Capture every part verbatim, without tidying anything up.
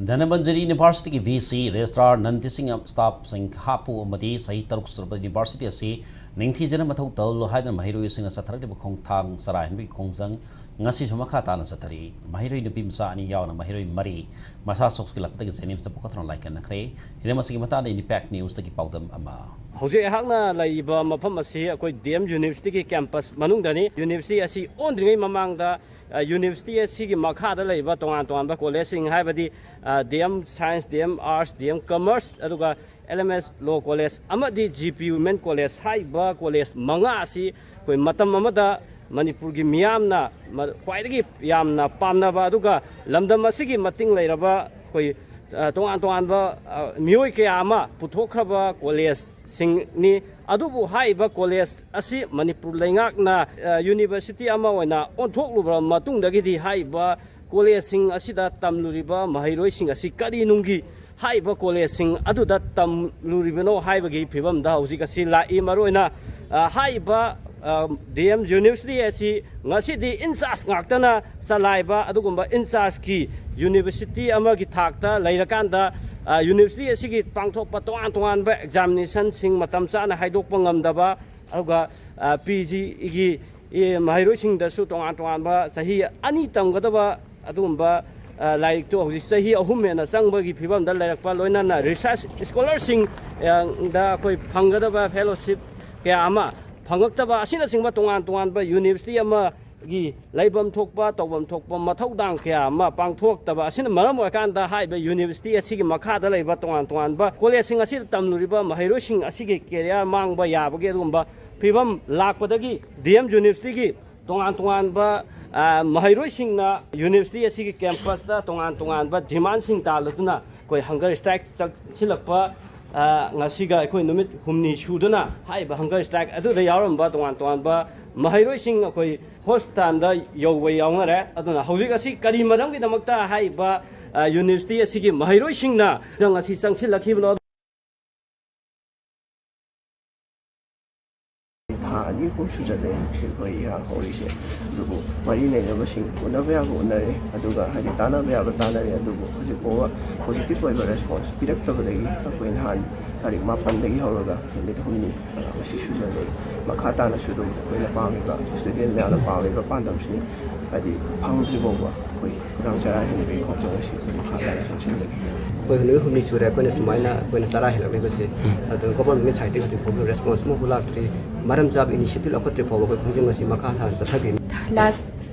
ꯙꯅꯕꯟꯖꯔꯤ ꯌꯨꯅꯤꯚꯔꯁꯤꯇꯤꯒꯤ V C, ꯔꯦꯖꯤꯁꯇ꯭ꯔꯥꯔ, ꯅꯟ teaching ꯁ꯭ꯇꯥꯐꯁꯤꯡ ꯍꯥꯞꯄꯨ ꯑꯃꯗꯤ ꯆꯍꯤ ꯇꯔꯨꯛ ꯁꯨꯔꯕ ꯌꯨꯅꯤꯚꯔꯁꯤꯇꯤ ꯑꯁꯤ ꯅꯤꯡꯊꯤꯖꯅ ꯃꯊꯧ ꯇꯧꯍꯜꯂꯨ ꯍꯥꯏꯗꯨꯅ ꯃꯍꯩꯔꯣꯏꯁꯤꯡꯅ ꯆꯠꯊꯔꯛꯂꯤꯕ ꯈꯣꯡꯊꯥꯡ ꯆꯔꯥ ꯍꯦꯟꯕꯒꯤ ꯈꯣꯡꯖꯪ ꯉꯁꯤꯁꯨ ꯃꯈꯥ ꯇꯥꯅ ꯆꯠꯊꯔꯤ꯫ ꯃꯍꯩꯔꯣꯏ ꯅꯨꯄꯤ ꯃꯆꯥ ꯑꯅꯤ ꯌꯥꯎꯅ ꯃꯍꯩꯔꯣꯏ ꯃꯔꯤ ꯃꯁꯥ ꯁꯣꯛꯆꯤꯜꯂꯛꯄꯗꯒꯤ ꯖꯦꯅꯤꯝꯁꯇ ꯄꯨꯈꯠꯇꯨꯅ ꯂꯥꯏꯀꯠꯅꯈ꯭ꯔꯦ꯫ ꯍꯤꯔꯝ ꯑꯁꯤꯒꯤ ꯃꯇꯥꯡꯗ ꯏꯝꯄꯦꯛ ꯅ꯭ꯌꯨꯁꯇꯒꯤ ꯄꯥꯎꯗꯝ ꯑꯃ꯫ ꯍꯧꯖꯤꯛ ꯑꯩꯍꯥꯛꯅ ꯂꯩꯔꯤꯕ ꯃꯐꯝ ꯑꯁꯤ ꯑꯩꯈꯣꯏ ꯗꯤ ꯑꯦꯝ ꯌꯨꯅꯤꯚꯔꯁꯤꯇꯤꯒꯤ ꯀꯦꯝꯄꯁ ꯃꯅꯨꯡꯗꯅꯤ꯫ ꯌꯨꯅꯤꯚꯔꯁꯤꯇꯤ ꯑꯁꯤ ꯑꯣꯟꯗ꯭ꯔꯤꯉꯩ ꯃꯃꯥꯡꯗ, ꯑ, ꯌꯨꯅꯤꯚꯔꯁꯤꯇꯤ ꯑꯁꯤꯒꯤ ꯃꯈꯥꯗ ꯂꯩꯔꯤꯕ ꯇꯣꯉꯥꯟ ꯇꯣꯉꯥꯟꯕ ꯀꯣꯂꯦꯖꯁꯤꯡ, ꯍꯥꯏꯕꯗꯤ, ꯑ, D M science, D M arts, D M commerce, ꯑꯗꯨꯒ ꯑꯦꯜ ꯑꯦꯝ ꯑꯦꯁ ꯂꯣ ꯀꯣꯂꯦꯖ ꯑꯃꯗꯤ ꯖꯤ ꯄꯤ ꯋꯨꯃꯦꯟ ꯀꯣꯂꯦꯖ ꯍꯥꯏꯔꯤꯕ ꯀꯣꯂꯦꯖ ꯃꯉꯥ ꯑꯁꯤ ꯑꯩꯈꯣꯏ ꯃꯇꯝ ꯑꯃꯗ ꯃꯅꯤꯄꯨꯔꯒꯤ ꯃꯤꯌꯥꯝꯅ ꯃ-, ꯈ꯭ꯋꯥꯏꯗꯒꯤ ꯌꯥꯝꯅ ꯄꯥꯝꯅꯕ, ꯑꯗꯨꯒ ꯂꯝꯗꯝ ꯑꯁꯤꯒꯤ ꯃꯇꯤꯡ ꯂꯩꯔꯕ ꯑꯩꯈꯣꯏ, ꯑ, ꯇꯣꯉꯥꯟ ꯇꯣꯉꯥꯟꯕ, ꯑ, ꯃꯤꯑꯣꯏ ꯀꯌꯥ ꯑꯃ ꯄꯨꯊꯣꯛꯈ꯭ꯔꯕ ꯀꯣꯂꯦꯖꯁꯤꯡꯅꯤ꯫ ꯑꯗꯨꯕꯨ ꯍꯥꯏꯔꯤꯕ ꯀꯣꯂꯦꯖ ꯑꯁꯤ ꯃꯅꯤꯄꯨꯔ ꯂꯩꯉꯥꯛꯅ, ꯑ, ꯌꯨꯅꯤꯚꯔꯁꯤꯇꯤ ꯑꯃ ꯑꯣꯏꯅ ꯑꯣꯟꯊꯣꯛꯂꯨꯕ ꯃꯇꯨꯡꯗꯒꯤꯗꯤ ꯍꯥꯏꯔꯤꯕ ꯀꯣꯂꯦꯖꯁꯤꯡ ꯑꯁꯤꯗ ꯇꯝꯂꯨꯔꯤꯕ ꯃꯍꯩꯔꯣꯏꯁꯤꯡ ꯑꯁꯤ ꯀꯔꯤ ꯅꯨꯡꯒꯤ ꯍꯥꯏꯔꯤꯕ ꯀꯣꯂꯦꯖꯁꯤꯡ ꯑꯗꯨꯗ ꯇꯝꯂꯨꯔꯤꯕꯅꯣ ꯍꯥꯏꯕꯒꯤ ꯐꯤꯕꯝꯗ ꯍꯧꯖꯤꯛ ꯑꯁꯤ ꯂꯥꯛꯏ꯫ ꯃꯔꯨꯑꯣꯏꯅ, ꯑ, ꯍꯥꯏꯔꯤꯕ, ꯑ, ꯗꯤ ꯑꯦꯝ ꯌꯨꯅꯤꯚꯔꯁꯤꯇꯤ ꯑꯁꯤ ꯉꯁꯤꯗꯤ ꯏꯟꯆꯥꯔꯖ ꯉꯥꯛꯇꯅ ꯆꯂꯥꯏꯕ ꯑꯗꯨꯒꯨꯝꯕ ꯏꯟꯆꯥꯔꯖꯀꯤ ꯌꯨꯅꯤꯚꯔꯁꯤꯇꯤ ꯑꯃꯒꯤ ꯊꯥꯛꯇ ꯂꯩꯔꯀꯥꯟꯗ, ꯑ, ꯌꯨꯅꯤꯚꯔꯁꯤꯇꯤ ꯑꯁꯤꯒꯤ ꯄꯥꯡꯊꯣꯛꯄ ꯇꯣꯉꯥꯟ ꯇꯣꯉꯥꯟꯕ ꯑꯦꯛꯖꯥꯃꯤꯅꯦꯁꯟꯁꯤꯡ ꯃꯇꯝ ꯆꯥꯅ ꯍꯥꯏꯗꯣꯛꯄ ꯉꯝꯗꯕ, ꯑꯗꯨꯒ, ꯑ, ꯄꯤ ꯖꯤꯒꯤ, ꯏ, ꯃꯍꯩꯔꯣꯏꯁꯤꯡꯗꯁꯨ ꯇꯣꯉꯥꯟ ꯇꯣꯉꯥꯟꯕ ꯆꯍꯤ ꯑꯅꯤ ꯇꯝꯒꯗꯕ ꯑꯗꯨꯒꯨꯝꯕ, ꯑ, ꯂꯥꯏꯔꯤꯛꯇꯨ ꯍꯧꯖꯤꯛ ꯆꯍꯤ ꯑꯍꯨꯝ ꯍꯦꯟꯅ ꯆꯪꯕꯒꯤ ꯐꯤꯕꯝꯗ ꯂꯩꯔꯛꯄ, ꯂꯣꯏꯅꯅ ꯔꯤꯁꯔꯁ ꯁ꯭ꯀꯣꯂꯔꯁꯤꯡ, ꯑ, ꯗ ꯑꯩꯈꯣꯏ ꯐꯪꯒꯗꯕ ꯐꯦꯂꯣꯁꯤꯞ ꯀꯌꯥ ꯑꯃ ꯐꯪꯉꯛꯇꯕ ꯑꯁꯤꯅꯆꯤꯡꯕ ꯇꯣꯉꯥꯟ ꯇꯣꯉꯥꯟꯕ ꯌꯨꯅꯤꯚꯔꯁꯤꯇꯤ ꯑꯃꯒꯤ ꯂꯩꯐꯝ ꯊꯣꯛꯄ, ꯇꯧꯐꯝ ꯊꯣꯛꯄ ꯃꯊꯧꯗꯥꯡ ꯀꯌꯥ ꯑꯃ ꯄꯥꯡꯊꯣꯛꯇꯕ ꯑꯁꯤꯅ ꯃꯔꯝ ꯑꯣꯏꯔꯀꯥꯟꯗ ꯍꯥꯏꯔꯤꯕ ꯌꯨꯅꯤꯚꯔꯁꯤꯇꯤ ꯑꯁꯤꯒꯤ ꯃꯈꯥꯗ ꯂꯩꯕ ꯇꯣꯉꯥꯟ ꯇꯣꯉꯥꯟꯕ ꯀꯣꯂꯦꯖꯁꯤꯡ ꯑꯁꯤꯗ ꯇꯝꯂꯨꯔꯤꯕ ꯃꯍꯩꯔꯣꯏꯁꯤꯡ ꯑꯁꯤꯒꯤ ꯀꯦꯔꯤꯌꯔ ꯃꯥꯡꯕ ꯌꯥꯕꯒꯤ ꯑꯗꯨꯒꯨꯝꯕ ꯐꯤꯕꯝ ꯂꯥꯛꯄꯗꯒꯤ ꯗꯤ ꯑꯦꯝ ꯌꯨꯅꯤꯚꯔꯁꯤꯇꯤꯒꯤ ꯇꯣꯉꯥꯟ ꯇꯣꯉꯥꯟꯕ, ꯑ, ꯃꯍꯩꯔꯣꯏꯁꯤꯡꯅ ꯌꯨꯅꯤꯚꯔꯁꯤꯇꯤ ꯑꯁꯤꯒꯤ ꯀꯦꯝꯄꯁꯇ ꯇꯣꯉꯥꯟ ꯇꯣꯉꯥꯟꯕ ꯗꯤꯃꯥꯟꯁꯤꯡ ꯇꯥꯜꯂꯗꯨꯅ ꯑꯩꯈꯣꯏ ꯍꯪꯒꯔ ꯁ꯭ꯇ꯭ꯔꯥꯏꯛ ꯆꯠꯁꯤꯜꯂꯛꯄ, ꯑ, ꯉꯁꯤꯒ ꯑꯩꯈꯣꯏ ꯅꯨꯃꯤꯠ ꯍꯨꯝꯅꯤ ꯁꯨꯗꯨꯅ ꯍꯥꯏꯔꯤꯕ ꯍꯪꯒꯔ ꯁ꯭ꯇ꯭ꯔꯥꯏꯛ ꯑꯗꯨꯗ ꯌꯥꯎꯔꯝꯕ ꯇꯣꯉꯥꯟ ꯇꯣꯉꯥꯟꯕ ꯃꯍꯩꯔꯣꯏꯁꯤꯡ ꯑꯩꯈꯣꯏ ꯍꯣꯁꯄꯤꯇꯥꯜꯗ ꯌꯧꯕ ꯌꯥꯎꯅꯔꯦ꯫ ꯑꯗꯨꯅ ꯍꯧꯖꯤꯛ ꯑꯁꯤ ꯀꯔꯤ ꯃꯔꯝꯒꯤꯗꯃꯛꯇ ꯍꯥꯏꯔꯤꯕ, ꯑ, ꯌꯨꯅꯤꯚꯔꯁꯤꯇꯤ ꯑꯁꯤꯒꯤ ꯃꯍꯩꯔꯣꯏꯁꯤꯡꯅ ꯉꯁꯤ ꯆꯪꯁꯤꯜꯂꯛꯈꯤꯕꯅꯣ? ꯊꯥ ꯑꯅꯤ ꯑꯍꯨꯝ ꯁꯨꯖꯜꯂꯛꯑꯦ ꯍꯧꯖꯤꯛ ꯑꯩꯈꯣꯏ ꯏꯔꯥꯡ ꯍꯧꯔꯤꯁꯦ꯫ ꯑꯗꯨꯕꯨ ꯃꯔꯤ ꯂꯩꯅꯕꯁꯤꯡ ꯎꯅꯕ ꯌꯥꯕ ꯎꯅꯔꯦ, ꯑꯗꯨꯒ ꯍꯥꯏꯗꯤ ꯇꯥꯟꯅꯕ ꯌꯥꯕ ꯇꯥꯟꯅꯔꯦ꯫ ꯑꯗꯨꯕꯨ ꯍꯧꯖꯤꯛ ꯐꯥꯎꯕ ꯄꯣꯖꯤꯇꯤꯚ ꯑꯣꯏꯕ ꯔꯦꯁꯄꯣꯟꯁ ꯄꯤꯔꯛꯇꯕꯗꯒꯤ ꯑꯩꯈꯣꯏ ꯅꯍꯥꯟ ꯇꯥꯔꯤꯛ ꯃꯥꯄꯟꯗꯒꯤ ꯍꯧꯔꯒ ꯅꯨꯃꯤꯠ ꯍꯨꯝꯅꯤ, ꯑ, ꯉꯁꯤ ꯁꯨꯖꯜꯂꯛꯑꯦ꯫ ꯃꯈꯥ ꯇꯥꯅꯁꯨ ꯑꯗꯨꯝ ꯑꯩꯈꯣꯏꯅ ꯄꯥꯝꯃꯤꯕ, ꯁ꯭ꯇꯨꯗꯦꯟ ꯃꯌꯥꯝꯅ ꯄꯥꯝꯃꯤꯕ ꯄꯥꯟꯗꯝꯁꯤ ꯍꯥꯏꯗꯤ ꯐꯪꯗ꯭ꯔꯤ ꯐꯥꯎꯕ ꯑꯩꯈꯣꯏ ꯈꯨꯗꯥꯡ ꯆꯔꯥ ꯍꯦꯟꯕꯒꯤ ꯈꯣꯡꯖꯪ ꯑꯁꯤ ꯑꯩꯈꯣꯏ ꯃꯈꯥ ꯇꯥꯅ ꯆꯪꯁꯤꯟꯒꯅꯤ꯫ ꯑꯩꯈꯣꯏ ꯅꯨꯃꯤꯠ ꯍꯨꯝꯅꯤ ꯁꯨꯔꯦ ꯑꯩꯈꯣꯏꯅ ꯁꯨꯃꯥꯏꯅ ꯑꯩꯈꯣꯏꯅ ꯆꯔꯥ ꯍꯦꯜꯂꯛꯂꯤꯕꯁꯦ꯫ ꯑꯗꯨ ꯒꯣꯚꯔꯟꯃꯦꯟꯠꯀꯤ ꯁꯥꯏꯠꯇꯒꯤ ꯍꯧꯖꯤꯛ ꯐꯥꯎꯕ ꯔꯦꯁꯄꯣꯟꯁ ꯑꯃꯐꯥꯎ ꯂꯥꯛꯇ꯭ꯔꯤ꯫ ꯃꯔꯝ ꯆꯥꯕ ꯏꯅꯤꯁꯤꯌꯦꯇꯤꯚ ꯂꯧꯈꯠꯇ꯭ꯔꯤ ꯐꯥꯎꯕ ꯑꯩꯈꯣꯏ ꯈꯣꯡꯖꯪ ꯑꯁꯤ ꯃꯈꯥ ꯇꯥꯅ ꯆꯠꯊꯒꯅꯤ꯫ ꯂꯥꯁ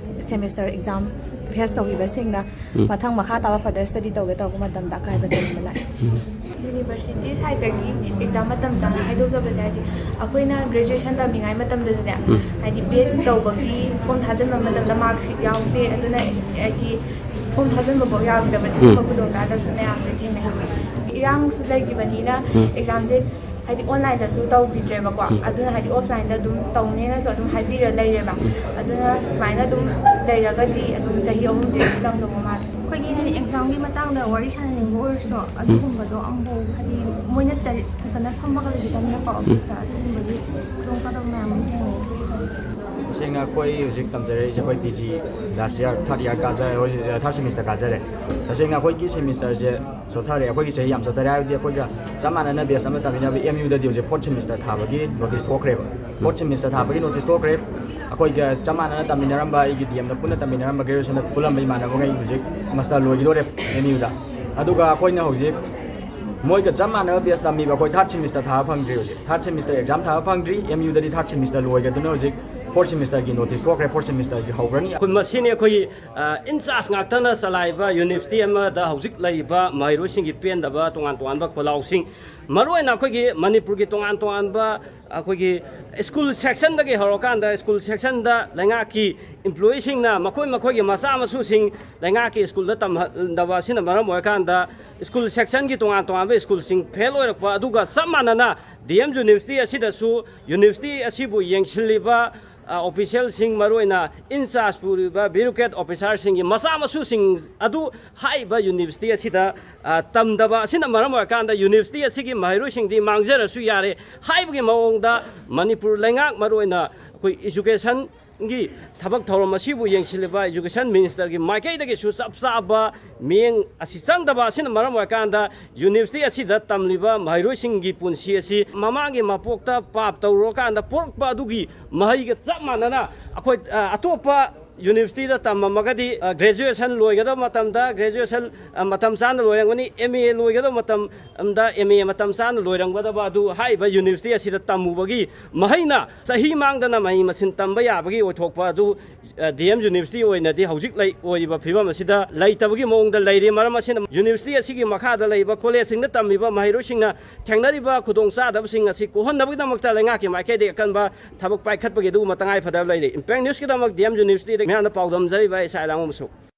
ꯁꯦꯃꯤꯁꯇꯔ ꯑꯦꯛꯖꯥꯝ ꯐꯦꯁ ꯇꯧꯈꯤꯕꯁꯤꯡꯅ ꯎꯝ꯫ ꯃꯊꯪ ꯃꯈꯥ ꯇꯥꯕ ꯐꯔꯗꯔ ꯁ꯭ꯇꯗꯤ ꯇꯧꯒꯦ ꯇꯧꯕ ꯃꯇꯝꯗ ꯑꯀꯥꯏꯕ ꯎꯝ꯫ ꯂꯩꯕ ꯂꯥꯛꯑꯦ꯫ ꯎꯝ꯫ ꯌꯨꯅꯤꯚꯔꯁꯤꯇꯤ ꯁꯥꯏꯠꯇꯒꯤ ꯑꯦꯛꯖꯥꯝ ꯃꯇꯝ ꯆꯥꯅ ꯍꯥꯏꯗꯣꯛꯇꯕꯁꯦ, ꯍꯥꯏꯗꯤ ꯑꯩꯈꯣꯏꯅ ꯒ꯭ꯔꯦꯖꯨꯑꯦꯁꯟ ꯇꯝꯃꯤꯉꯩ ꯃꯇꯝꯗꯁꯨꯅꯦ, ꯎꯝ꯫ ꯍꯥꯏꯗꯤ ꯕꯦꯠ ꯇꯧꯕꯒꯤ ꯐꯣꯝ ꯊꯥꯖꯤꯟꯕ ꯃꯇꯝꯗ ꯃꯥꯔꯛꯁꯤꯠ ꯌꯥꯎꯗꯦ, ꯑꯗꯨꯅ ꯍꯥꯏꯗꯤ ꯐꯣꯝ ꯊꯥꯖꯤꯟꯕꯐꯥꯎ ꯌꯥꯎꯗꯕ, ꯁꯤꯒꯨꯝꯕ ꯎꯝ꯫ ꯈꯨꯗꯣꯡꯆꯥꯗꯕ ꯃꯌꯥꯝꯁꯦ ꯊꯦꯡꯅꯩ꯫ ꯏꯔꯥꯡꯁꯨ ꯂꯩꯈꯤꯕꯅꯤꯅ ꯎꯝ꯫ ꯑꯦꯛꯖꯥꯝꯁꯦ ꯍꯥꯏꯗꯤ ꯑꯣꯟꯂꯥꯏꯟꯗꯁꯨ ꯇꯧꯈꯤꯗ꯭ꯔꯦꯕꯀꯣ꯫ ꯎꯝ꯫ ꯑꯗꯨꯅ ꯍꯥꯏꯗꯤ ꯑꯣꯐꯂꯥꯏꯟꯗ ꯑꯗꯨꯝ ꯇꯧꯅꯦꯅꯁꯨ ꯑꯗꯨꯝ ꯍꯥꯏꯕꯤꯔ ꯂꯩꯔꯦꯕ꯫ ꯎꯝ꯫ ꯑꯗꯨꯅ ꯁꯨꯃꯥꯏꯅ ꯑꯗꯨꯝ ꯂꯩꯔꯒꯗꯤ ꯑꯗꯨꯝ ꯆꯍꯤ ꯑꯍꯨꯝꯗꯤ ꯑꯗꯨꯝ ꯆꯪꯗꯧꯕ ꯃꯥꯜꯂꯦ꯫ ꯑꯩꯈꯣꯏꯒꯤ ꯍꯥꯏꯗꯤ ꯑꯦꯛꯖꯥꯝꯒꯤ ꯃꯇꯥꯡꯗ ꯋꯥꯔꯤ ꯁꯥꯟꯅꯅꯤꯡꯕ ꯑꯣꯏꯔꯁꯨ, ꯎꯝ꯫ ꯑꯗꯨꯒꯨꯝꯕꯗꯣ ꯑꯃꯐꯥꯎ ꯍꯥꯏꯗꯤ ꯃꯣꯏꯅ ꯁ꯭ꯇꯗꯤ ꯐꯖꯅ ꯐꯝꯃꯒ ꯂꯩꯕꯤꯗꯕꯅꯤꯅꯀꯣ ꯎꯝ꯫ ꯑꯣꯐꯤꯁꯇ ꯑꯗꯨꯒꯨꯝꯕꯒꯤ ꯈꯨꯗꯣꯡꯆꯥꯗꯕ ꯃꯌꯥꯝ ꯑꯃ ꯊꯦꯡꯅꯩ꯫ ꯇꯁꯦꯡꯅ ꯑꯩꯈꯣꯏ ꯍꯧꯖꯤꯛ ꯇꯝꯖꯔꯛꯏꯁꯦ ꯑꯩꯈꯣꯏ ꯄꯤ ꯖꯤ ꯂꯥꯁ ꯏꯌꯥꯔ, ꯊꯥꯔꯠ ꯏꯌꯥꯔ ꯀꯥꯖꯔꯦ, ꯍꯧꯖꯤꯛ ꯊꯥꯔꯠ ꯁꯦꯃꯤꯁꯇꯔ ꯀꯥꯖꯔꯦ꯫ ꯇꯁꯦꯡꯅ ꯑꯩꯈꯣꯏꯒꯤ ꯁꯦꯃꯤꯁꯇꯔꯁꯦ ꯁꯣꯊꯔꯦ, ꯑꯩꯈꯣꯏꯒꯤ ꯆꯍꯤ ꯌꯥꯝ ꯁꯣꯊꯔꯦ꯫ ꯍꯥꯏꯕꯗꯤ ꯑꯩꯈꯣꯏꯒ ꯆꯞ ꯃꯥꯟꯅꯅ ꯕꯦꯁ ꯑꯃ ꯇꯝꯃꯤꯟꯅꯕ ꯑꯦꯝ ꯌꯨꯗꯗꯤ ꯍꯧꯖꯤꯛ ꯐꯣꯔꯠ ꯁꯦꯃꯤꯁꯇꯔ ꯊꯥꯕꯒꯤ ꯅꯣꯇꯤꯁ ꯊꯣꯛꯈ꯭ꯔꯦꯕ꯫ ꯐꯣꯔꯠ ꯁꯦꯃꯤꯁꯇꯔ ꯊꯥꯕꯒꯤ ꯅꯣꯇꯤꯁ ꯊꯣꯛꯈ꯭ꯔꯦ꯫ ꯑꯩꯈꯣꯏꯒ ꯆꯞ ꯃꯥꯟꯅꯅ ꯇꯝꯃꯤꯟꯅꯔꯝꯕ, ꯑꯩꯒꯤ ꯗꯤ ꯑꯦꯝꯗ ꯄꯨꯟꯅ ꯇꯝꯃꯤꯟꯅꯔꯝꯕ, ꯒ꯭ꯔꯦꯖꯨꯑꯦꯁꯟꯗ ꯄꯨꯜꯂꯝꯕ ꯏꯃꯥꯟꯅꯕꯈꯩ ꯍꯧꯖꯤꯛ ꯃꯥꯁꯇꯔ ꯂꯣꯏꯒꯗꯧꯔꯦ ꯑꯦꯝ ꯌꯨꯗ꯫ ꯑꯗꯨꯒ ꯑꯩꯈꯣꯏꯅ ꯍꯧꯖꯤꯛ ꯃꯣꯏꯒ ꯆꯞ ꯃꯥꯟꯅꯕ ꯕꯦꯁ ꯇꯝꯃꯤꯕ ꯑꯩꯈꯣꯏ ꯊꯥꯔꯠ ꯁꯦꯃꯤꯁꯇꯔ ꯊꯥꯕ ꯐꯪꯗ꯭ꯔꯤ ꯍꯧꯖꯤꯛ꯫ ꯊꯥꯔꯠ ꯁꯦꯃꯤꯁꯇꯔ ꯑꯦꯛꯖꯥꯝ ꯊꯥꯕ ꯐꯪꯗ꯭ꯔꯤ꯫ ꯑꯦꯝ ꯌꯨꯗꯗꯤ ꯊꯥꯔꯠ ꯁꯦꯃꯤꯁꯇꯔ ꯂꯣꯏꯈ꯭ꯔꯗꯨꯅ ꯍꯧꯖꯤꯛ ꯐꯣꯔꯠ ꯁꯦꯃꯤꯁꯇꯔꯒꯤ ꯅꯣꯇꯤꯁ ꯊꯣꯛꯈ꯭ꯔꯦ, ꯐꯣꯔꯠ ꯁꯦꯃꯤꯁꯇꯔꯒꯤ ꯍꯧꯈ꯭ꯔꯅꯤ꯫ ꯑꯩꯈꯣꯏ ꯃꯁꯤꯅꯤ ꯑꯩꯈꯣꯏꯒꯤ, ꯑ, ꯏꯟꯆꯥꯔꯖ ꯉꯥꯛꯇꯅ ꯆꯂꯥꯏꯕ ꯌꯨꯅꯤꯚꯔꯁꯤꯇꯤ ꯑꯃꯗ ꯍꯧꯖꯤꯛ ꯂꯩꯔꯤꯕ ꯃꯍꯩꯔꯣꯏꯁꯤꯡꯒꯤ ꯄꯦꯟꯗꯕ ꯇꯣꯉꯥꯟ ꯇꯣꯉꯥꯟꯕ ꯈꯣꯜꯂꯥꯎꯁꯤꯡ, ꯃꯔꯨꯑꯣꯏꯅ ꯑꯩꯈꯣꯏꯒꯤ ꯃꯅꯤꯄꯨꯔꯒꯤ ꯇꯣꯉꯥꯟ ꯇꯣꯉꯥꯟꯕ ꯑꯩꯈꯣꯏꯒꯤ ꯁ꯭ꯀꯨꯜ ꯁꯦꯛꯁꯟꯗꯒꯤ ꯍꯧꯔꯀꯥꯟꯗ ꯁ꯭ꯀꯨꯜ ꯁꯦꯛꯁꯟꯗ ꯂꯩꯉꯥꯛꯀꯤ ꯏꯝꯄ꯭ꯂꯣꯌꯤꯁꯤꯡꯅ ꯃꯈꯣꯏ ꯃꯈꯣꯏꯒꯤ ꯃꯆꯥ ꯃꯁꯨꯁꯤꯡ ꯂꯩꯉꯥꯛꯀꯤ ꯁ꯭ꯀꯨꯜꯗ ꯇꯝꯍꯟꯗꯕ ꯑꯁꯤꯅ ꯃꯔꯝ ꯑꯣꯏꯔꯀꯥꯟꯗ ꯁ꯭ꯀꯨꯜ ꯁꯦꯛꯁꯟꯒꯤ ꯇꯣꯉꯥꯟ ꯇꯣꯉꯥꯟꯕ ꯁ꯭ꯀꯨꯜꯁꯤꯡ ꯐꯦꯜ ꯑꯣꯏꯔꯛꯄ, ꯑꯗꯨꯒ ꯆꯞ ꯃꯥꯟꯅꯅ ꯗꯤ ꯑꯦꯝ ꯌꯨꯅꯤꯚꯔꯁꯤꯇꯤ ꯑꯁꯤꯗꯁꯨ ꯌꯨꯅꯤꯚꯔꯁꯤꯇꯤ ꯑꯁꯤꯕꯨ ꯌꯦꯡꯁꯤꯜꯂꯤꯕ, ꯑ, ꯑꯣꯐꯤꯁꯤꯌꯦꯜꯁꯤꯡ, ꯃꯔꯨꯑꯣꯏꯅ ꯏꯟꯆꯥꯔꯖ ꯄꯨꯔꯤꯕ ꯕ꯭ꯌꯨꯔꯣꯀ꯭ꯔꯦꯠ ꯑꯣꯐꯤꯁꯥꯔꯁꯤꯡꯒꯤ ꯃꯆꯥ ꯃꯁꯨꯁꯤꯡ ꯑꯗꯨ ꯍꯥꯏꯔꯤꯕ ꯌꯨꯅꯤꯚꯔꯁꯤꯇꯤ ꯑꯁꯤꯗ, ꯑ, ꯇꯝꯗꯕ ꯑꯁꯤꯅ ꯃꯔꯝ ꯑꯣꯏꯔꯀꯥꯟꯗ ꯌꯨꯅꯤꯚꯔꯁꯤꯇꯤ ꯑꯁꯤꯒꯤ ꯃꯍꯩꯔꯣꯏꯁꯤꯡꯗꯤ ꯃꯥꯡꯖꯔꯁꯨ ꯌꯥꯔꯦ ꯍꯥꯏꯕꯒꯤ ꯃꯑꯣꯡ ꯃꯅꯤꯄꯨꯔ ꯂꯩꯉꯥꯛ, ꯃꯔꯨꯑꯣꯏꯅ ꯑꯩꯈꯣꯏ ꯏꯖꯨꯀꯦꯁꯟꯒꯤ ꯊꯕꯛ ꯊꯧꯔꯝ ꯑꯁꯤꯕꯨ ꯌꯦꯡꯁꯤꯜꯂꯤꯕ ꯏꯖꯨꯀꯦꯁꯟ ꯃꯤꯅꯤꯁꯇꯔꯒꯤ ꯃꯥꯏꯀꯩꯗꯒꯤꯁꯨ ꯆꯞ ꯆꯥꯕ ꯃꯤꯠꯌꯦꯡ ꯑꯁꯤ ꯆꯪꯗꯕ ꯑꯁꯤꯅ ꯃꯔꯝ ꯑꯣꯏꯔꯀꯥꯟꯗ ꯌꯨꯅꯤꯚꯔꯁꯤꯇꯤ ꯑꯁꯤꯗ ꯇꯝꯂꯤꯕ ꯃꯍꯩꯔꯣꯏꯁꯤꯡꯒꯤ ꯄꯨꯟꯁꯤ ꯑꯁꯤ ꯃꯃꯥꯒꯤ ꯃꯄꯣꯛꯇ ꯄꯥꯞ ꯇꯧꯔꯨꯔꯀꯥꯟꯗ ꯄꯣꯛꯄ ꯑꯗꯨꯒꯤ ꯃꯍꯩꯒ ꯆꯞ ꯃꯥꯟꯅꯅ ꯑꯩꯈꯣꯏ, ꯑ, ꯑꯇꯣꯞꯄ ꯌꯨꯅꯤꯚꯔꯁꯤꯇꯤꯗ ꯇꯝꯃꯝꯃꯒꯗꯤ, ꯑ, ꯒ꯭ꯔꯦꯖꯨꯑꯦꯁꯟ ꯂꯣꯏꯒꯗꯕ ꯃꯇꯝꯗ ꯒ꯭ꯔꯦꯖꯨꯑꯦꯁꯟ, ꯑ, ꯃꯇꯝ ꯆꯥꯅ ꯂꯣꯏꯔꯝꯒꯅꯤ, ꯑꯦꯝ ꯑꯦ ꯂꯣꯏꯒꯗꯕ ꯃꯇꯝꯗ ꯑꯦꯝ ꯑꯦ ꯃꯇꯝ ꯆꯥꯅ ꯂꯣꯏꯔꯝꯒꯗꯕ ꯑꯗꯨ ꯍꯥꯏꯔꯤꯕ ꯌꯨꯅꯤꯚꯔꯁꯤꯇꯤ ꯑꯁꯤꯗ ꯇꯝꯃꯨꯕꯒꯤ ꯃꯍꯩꯅ ꯆꯍꯤ ꯃꯥꯡꯗꯅ ꯃꯍꯩ ꯃꯁꯤꯡ ꯇꯝꯕ ꯌꯥꯕꯒꯤ ꯑꯣꯏꯊꯣꯛꯄ ꯑꯗꯨ, ꯑ, ꯗꯤ ꯑꯦꯝ ꯌꯨꯅꯤꯚꯔꯁꯤꯇꯤ ꯑꯣꯏꯅꯗꯤ ꯍꯧꯖꯤꯛ ꯂꯩ, ꯑꯣꯏꯔꯤꯕ ꯐꯤꯕꯝ ꯑꯁꯤꯗ ꯂꯩꯇꯕꯒꯤ ꯃꯑꯣꯡꯗ ꯂꯩꯔꯤ꯫ ꯃꯔꯝ ꯑꯁꯤꯅ ꯌꯨꯅꯤꯚꯔꯁꯤꯇꯤ ꯑꯁꯤꯒꯤ ꯃꯈꯥꯗ ꯂꯩꯕ ꯀꯣꯂꯦꯖꯁꯤꯡꯗ ꯇꯝꯃꯤꯕ ꯃꯍꯩꯔꯣꯏꯁꯤꯡꯅ ꯊꯦꯡꯅꯔꯤꯕ ꯈꯨꯗꯣꯡꯆꯥꯗꯕꯁꯤꯡ ꯑꯁꯤ ꯀꯣꯛꯍꯟꯅꯕꯒꯤꯗꯃꯛꯇ ꯂꯩꯉꯥꯛꯀꯤ ꯃꯥꯏꯀꯩꯗꯒꯤ ꯑꯀꯟꯕ ꯊꯕꯛ ꯄꯥꯏꯈꯠꯄꯒꯤ ꯑꯗꯨꯒꯨꯝꯕ ꯇꯉꯥꯏ ꯐꯗꯕ ꯂꯩꯔꯤ꯫ ꯏꯝꯄꯦꯛ ꯅ꯭ꯌꯨꯁꯀꯤꯗꯃꯛ ꯗꯤ ꯑꯦꯝ ꯌꯨꯅꯤꯚꯔꯁꯤꯇꯤꯗꯒꯤ ꯃꯌꯥꯝꯗ ꯄꯥꯎꯗꯝꯖꯔꯤꯕ ꯑꯩ ꯏꯁꯥ ꯏꯂꯥꯡꯕꯝ ꯑꯁꯣꯛ꯫